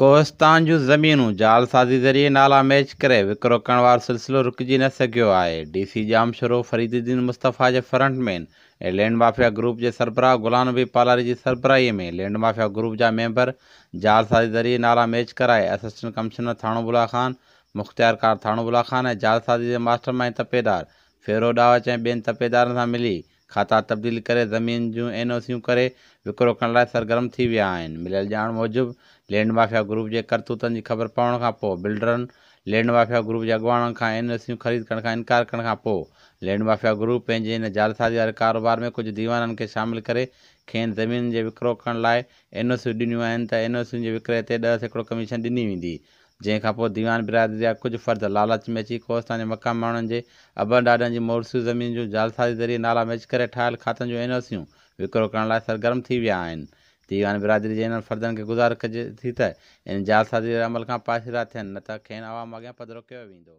ڪوهستان جون زمينون جعلسازي ذريعي نالا ميچ ڪري وڪرو ڪرڻ وارو سلسلو رڪجي نه سگهيو آهي. ڊي سي ڄامشورو فريد الدين مصطفيٰ جي front man ۽ land mafia group جي سربراهه غلام نبي پالاري جي سربراهي ۾ لينڊ مافيا گروپ جا ميمبر جعلسازي ذريعي نالا ميچ ڪرائي اسسٽنٽ ڪمشنر ٿاڻو بولا خان، مختيارڪار ٿاڻو بولا خان ۽ جعلسازي جي ماسٽر مائينڊ تپيدار فيرو ڏاوچ ۽ ٻين تپيدارن سان ملي کاتا تبديل ڪري زمين جون اين او سيون ڪري وڪرو ڪرڻ لاء سرگرم ٿي ويا آهن. مليل ڄاڻ موجب لينڊ مافيا گروپ جي ڪرتوتن جي خبر پوڻ کان پوء بلڊرن لينڊ مافيا گروپ جي اڳواڻن کان اين او سيون خريد ڪرڻ کان انڪار ڪرڻ کان پوء لينڊ مافيا گروپ پنهنجي هن جعلسازي واري ڪاروبار ۾ ڪجهه ديوانن کي شامل ڪري کين زمينن جي وڪرو ڪرڻ لاء اين او سيون ڏنيون آهن ته اين او سيون جي وڪري تي 10% ڪميشن ڏني ويندي جنهن کان پوء ديوان برادري جا ڪجهه فرد لالچ ۾ اچي ڪوهستان جي مقامي ماڻهن جي ابن ڏاڏن جي موروثي زمين جون جعلسازي ذريعي نالا ميچ ڪري ٺاهيل کاتن جون اين او سيون وڪرو ڪرڻ لاء سرگرم ٿي ويا آهن. ديوان برادري جي انهن فردن کي گذارش ڪجي ٿي ته ان جعلسازي واري عمل کان پاسيرا ٿين نه ته کين عوام اڳيان پڌرو ڪيو ويندو.